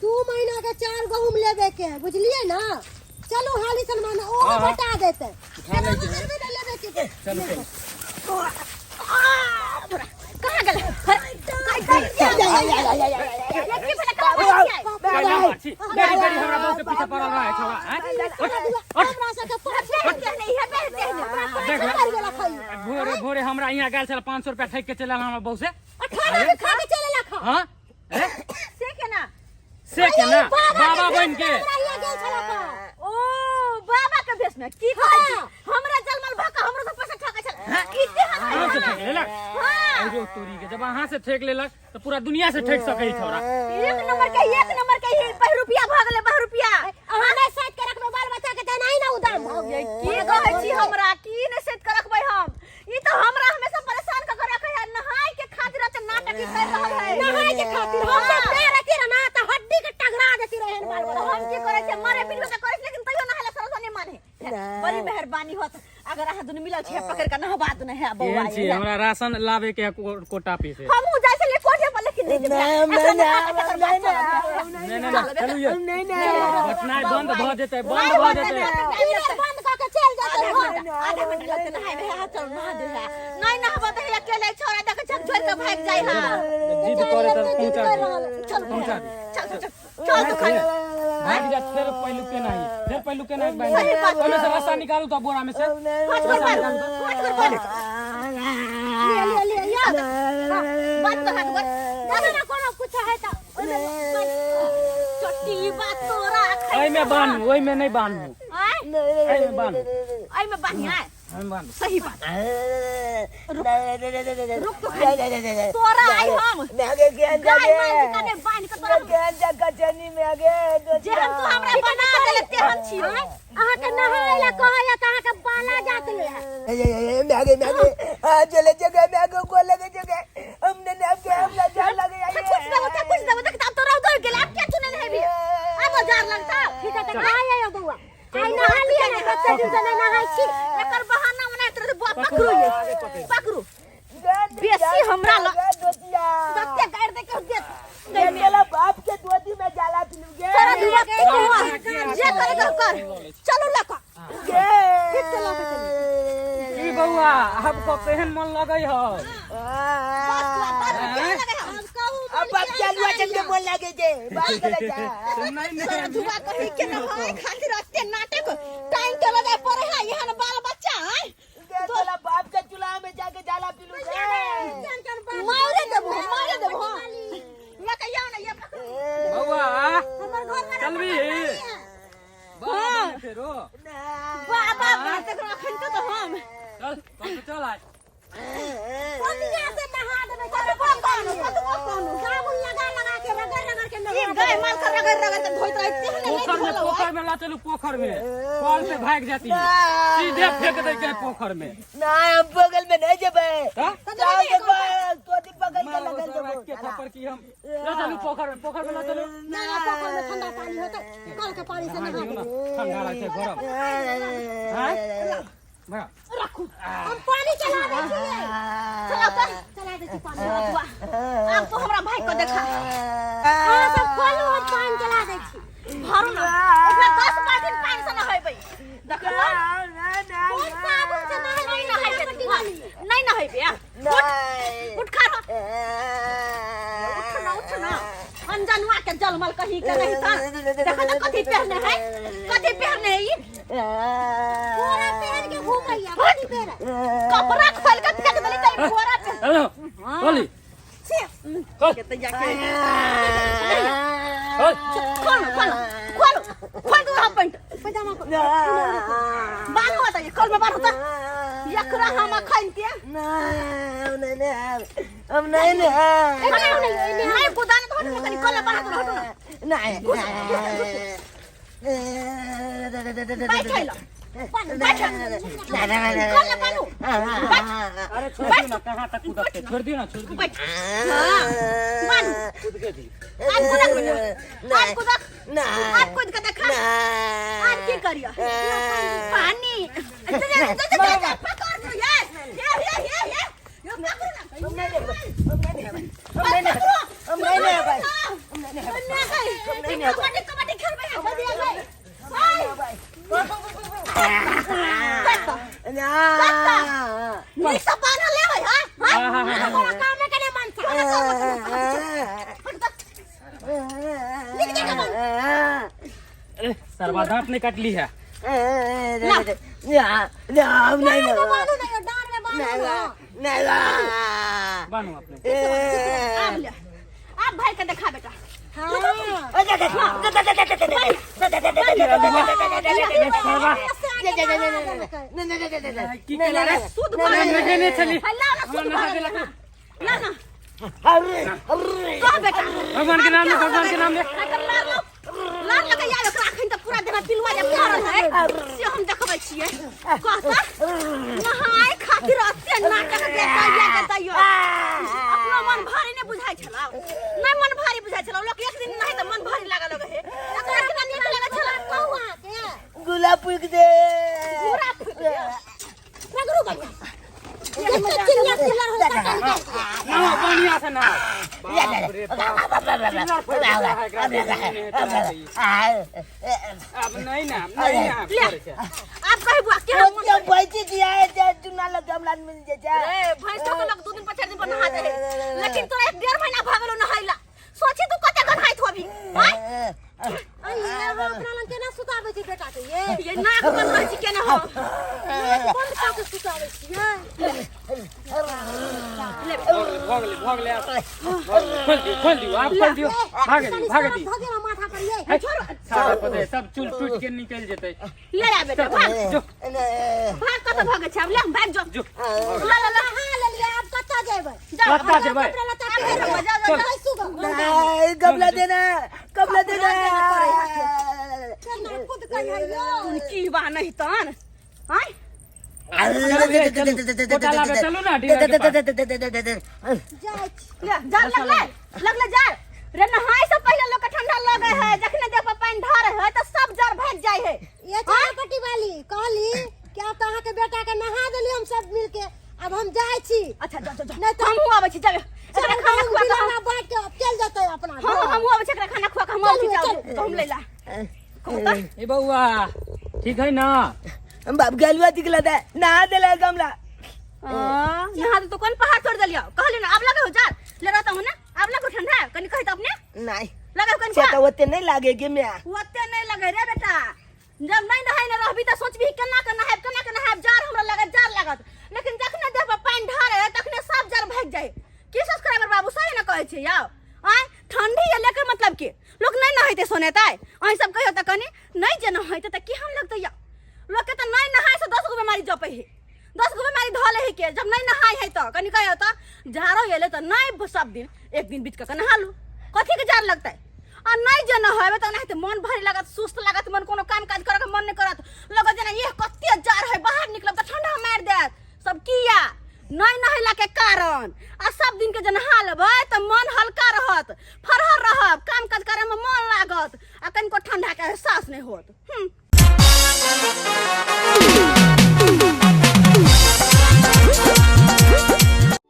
2 महीना के चार गहूम लेबे के है, बुझलिए ना? चलू हाली सलमान, ओ हाँ, हाँ। बता देते। उठा लै के है। करबे ना लेबे के। चलू चलू। कहाँ गेलै? कैला मार छी बेरी बेरी हमरा बहू के पीछे पड़ल रहे छौड़ा, आँय? उठ, उठ। हमरा सबके पाछे देख ले। कर गेला खाई। भोरे भोरे हमरा यहाँ गेल छल, 500 रुपया ठकि के चलि आयल हमरा बहू से। आ खाना भी खा के चले ला खा। हाँ, ए? से केना? से केना? बाबा बनि के। हमरा हियाँ गेल छला का। ओ बाबा के भेष में की कहै छी? हमरा जलमल भऽ कऽ हमरो से पैसा ठकै छल इते। अहाँ से ठकि लेलक? हाँ। अरे तोरी के, जब अहाँ से ठकि लेलक तऽ पूरा दुनिया से ठकि सकै छौड़ा। एक नंबर के, एक नंबर के ही 5 रुपया भऽ गेलै, 5 रुपया। अहाँ नहि साइड के रखबै बाल बच्चा के तऽ नहीं ना उदाम भऽ ये की कहै छी? हमरा की नहि सेट के रखबै हम? ई तऽ हमरा हमेशा परेशान कऽ के रखै है। नहाय के खातिर एते नाटक ई कर रहल है। नहाय के खातिर हम सब पैर रहती रहे ना तऽ हड्डी के टघरा देती रहे बाल तऽ बच्चा। हम की करै छियै? मरे बिलु तऽ करै छी, लेकिन तैयो नहाय ला सरस नहि माने। बड़ी मेहरबानी होत अगर अहाँ दुनू मिलल छी, पकड़ के नहबा दुनू है बौआ। केहन छी? हमरा राशन लाबे के है कोटा पे से। हमहूँ जाइ छलियै कोठे पर, लेकिन नहि जेबै। नहीं नहीं नहीं। नहीं नहीं नहीं, चलू ये घटनाइ बंद भऽ जेतै, बंद भऽ जेतै। इधर बंद कऽ के चलि जेतै घर। आधा घंटा लगतै नहाय में, है चल नहा दे है। नहीं नहबा तऽ हे अकेले छोड़ा देख झक छोड़ के भागि जाइ है। जिद करे तऽ पहुँचा दे। चल। पहुँचा दे। चल चल चल चल तो खाली। भागि जात फेर पहिलुक के नाही, फेर पहिलुक के नाही बान्हि। सही बात। ओहिमे से रस्सा निकालू तऽ बोरा में से। पाँच गोर मारू, 5 गोर मारू। ले ले ले याद बात तो हाथ गोर। दादा ना कोनो कुछ है तऽ ओहिमे चट्टी बात तोरा। एहिमे बान्हू, ओहिमे नहि बान्हू। आय? एहिमे बान्हू। एहिमे बान्हि आय। एहिमे बान्हू। सही बात। रुक तो खाली। तोरा आई हम गाय माल के कने बान्हि के तोरा जे हम तू हमरा बना देले तेहन छी। अहाँके नहाय ला कहैया तऽ अहाँके बाला जात ले है। कुछ देबो त कुछ देबो, देख आब तोरा दौड़ गेल। आब के चुने हेबी? आब जार लगता। ठीक है तऽ नहाय आइयो बौआ, आइ नहा लिअ ने, कते दिन से नहि नहाय छी। एकर बहाना बनाइत रहै बुआ। पकड़ू ये, पकड़ू बेसी हमरा लग दत्ते गाड़ि दे के दे। बाप के धोती में जाला पिलू गे। तोरा दुआ के जे करे कर कर, चलू लक। गे। ठीक से लऽ के चलू। की बौआ, आब को केहन मन लगै हौ? बस तू आब बात के लगे हम। आब कहू। अब बाप चालुआ चल के बोल लगे जे बात करे जा। नहीं। तोरा नहीं। दुआ कही के न होय खातिर एते नाटक टाइम के लगे पड़े है यहाँ बाल बच्चा आय। गे तोला बाप के चूल्हा में जाके जाला पिलू गे। मारे देबो, मारे देबो। लके जाओ ना ये पकड़ू। बौआ। हमर घर में चलबी बाबा बने फेरो? बाबा बात अखन तो हम चल चल चल आइ। पनिया से नहा देबै। कतबो कहनु, कतबो कहनु। साबुन लगा लगा के रगड़ रगड़ के ई नहा। गाय माल के रगड़ रगड़ के धोइत रहै तेहन नहि। पोखर में धोलौ आय। पोखर में ला चलू, पोखर में कल पे भाग जाती है, सीधे फेंक दे के पोखर में। ना, हम बगल में नहीं जेबे। हाँ? जाओ के तोती पकड़ के मारो लगल साला देबो। के थप्पड़ की हम। ला चलू पोखर में, पोखर में ला चलू। ना ना, पोखर में ठंडा पानी होतै, कल के पानी से नहा नहा दियौ ना। देबै। ठंडा लगै छै गरम हैं? भगा। रखू, हम पानी चला दै छियै। चलाउ तऽ। चला दै छी पानी। बुआ, आब तो हमरा भाई को देखा। अहाँ सब खोलू, हम पानी चला दै छी। भरू ना ओकरा, 10 बाल्टीन पानि से नहेबै, देखलो? कोन साबुन से नहेबै? नहीं नहेबै बुआ, नहीं नहेबै। आ उठ, उठ, खा रह, उठ ना, उठ ना। अनजनुआ के जलमल कहीं के नहीं था। देखा तो कथी पहने है, कथी पहने है ई? बोरा पहन के घूमैया, कथी पहने? कपड़ा खोल के फेंक देली त ई बोरा पे। हेलो बोली। छी। चल। के त जाके चल। खोल खोल खोल खोल दू हम पैंट पैजामा को। बान्ह होता, ये कल में बान्ह होता एकरा हम अखन के। हम नहीं नहीं। नहीं कुदान तो हटू कनी, कल में बान्ह तो हटू ना। नहीं। बैठ लो, बैठ, कल में बान्हू, बैठ। अरे छोड़ दियो ना, कहाँ तक कूदते? छोड़ दियो ना, छोड़ दियो। बैठ, हाँ बान्हू। कूद के दी। आज कुदक बेटा, आज कुदक, आज कूद के देखा। आज की करियो? पानी जा जा जा जा जा, पकड़ लो ये ये ये ये ये ये, पकड़ो ना। हम नहीं नहीं। नहीं कबड्डी कबड्डी खेलबै है हाय नीक से बान्हल लेबै हां हां तोरा कामे के नहि मन छौ। अरे सरवा दांत नहीं काटली है डाँर में बान्हू ने यौ, डाँर में बान्हू ने। बानू अपने आब ले आब भाई के देखा बेटा हाँ। सरवा की केला रे सुध हम नहेने छली ला ना हमरा सुध नहा देलक ना ना कह बेटा भगवान के नाम ले भगवान के नाम ले एकर लार लो लार लगे यार ओकरा अखन तऽ पूरा देह पिलुआ जे पड़ल है से हम देखबै छियै कह तऽ नहाय खातिर एते नाटक देखैया के तैयो अपनो मन भारी नहि बुझाइ छला नहि मन भारी बुझाइ छला लोक एक दिन नहाय तऽ मन भारी लागऽ लगै है एकरा केना नीक लगै छला कहू अहाँके गुलाब फूक दे पूरा फुकि गेल। रगड़ू बढ़िया जते चिल्ला चिल्ला होय सबटा निकालि दियौ। ना बढ़िया से ना बाप रे बाप चिल्लर फैल गया है एकरा नहीं है तो नहीं। अब नहीं ना नहीं ना ले। करै छै। आब कही बुआ केहन मन जब पैसे दिया है चाहे चुना लग गमला मिल जाए रे भैंस तो लोग 2 दिन पर 4 दिन पर नहा दे है लेकिन तोरा एक 1.5 महीना भऽ गेलो नहाइला सोची तू कते गन्हाइत होबी आँय अई, अहाँ अपना लग केना सुताबै छी बेटा के ये ये नाक बंद रहै छी केना हो नाक बंद कऽ के सुताबै छियै ले भऽ गेलै भऽ गेलै भऽ गेलै आब। भऽ गेलै। खोल दियौ खोल दियौ आब खोल दियौ भागे दियौ भागे दियौ भऽ गेल माथा पर ये है, सारा पते सब चूल टूट के निकलि जेतै ले आ बेटा भाग जो भाग कतऽ भागै छै आब ले भाग जो जो ला ला ला नहा लेलियै आब कतऽ जेबै जा कतऽ जेबै कपड़ा लत्ता आब पहिरबै। जा जा जा बैसू गऽ। गमला देना गमला देना केना कुदकै है यौ तुन की बा नहीं तन आय चलू कोटा लाबे चलू ना डीलर के पास जाइ छी ले जा लगले लगले जा रे नहाय से पहले लोग के ठंडा लगे है जखने देह पर पानी ढारे है तो सब जर भाग जाय है ये चारपट्टी वाली कहली कि आब तऽ अहाँके बेटा के नहा देली हम सब मिलके आब हम जाइ छी अच्छा जा जा जा नहीं तो- हमहूँ आबै छी जाबे एकरा खाना खुआ के हम बाँट के चलि जेतै अपना हाँ घर। हमहूँ आबै छी एकरा खाना खुआ के हम आबै छी चलू, जाउ चलू। गहुम लैला कहू तऽ ए बौआ ठीक है ना बाप गलुआ दिखला था नहा देला गमला आ, नहा दे तो कोन पहाड़ तोड़ देलियो कहली ना आब लगे हो जा ले रहता हूँ ना आब लगो ठंडा कनी कही तो अपने नहीं लगे हो कनी से तो ओते नहीं लागेगी मैं ओते नहीं लगे रे बेटा जब नहीं नहाय ने रहबी त सोचबी केना के नहायब केना के नहायब जार हमरा लगत जार लागत लेकिन जखने देह पर पानि ढारे तखने सब जार भागि जाए की सब्सक्राइबर बाबू सही ने कहै छै यौ आँय ठंडी ये लेकर मतलब की लोग नहीं नहाइते सोनेतै अहीं सब कहियो त कनी नहीं जे नहाइते त केहन लगतै यौ लोग के त नहीं नहाय से 10 गो बीमारी जपै है 10 गो बीमारी धऽ लै है के जब नहीं नहाय है त कनी कहियो त झाड़ो एलै त नहीं सब दिन एक दिन बीच के नहा लू कथी के जार लगतै आ नहीं जे नहेबै तऽ ओनाहिते मन भारी लागत सुस्त लागत मन कोनो काम काज करऽ के मन नहि करत लगत जेना एह कते जार है बाहर निकलब तऽ ठंडा मारि देत सब किया नहीं नहेला के कारण आ सब दिन के जे नहा लेबै तऽ मन हल्का रहत फरहर रहब काम काज करे में मन लागत आ कनिको ठंडा के एहसास नहि होत।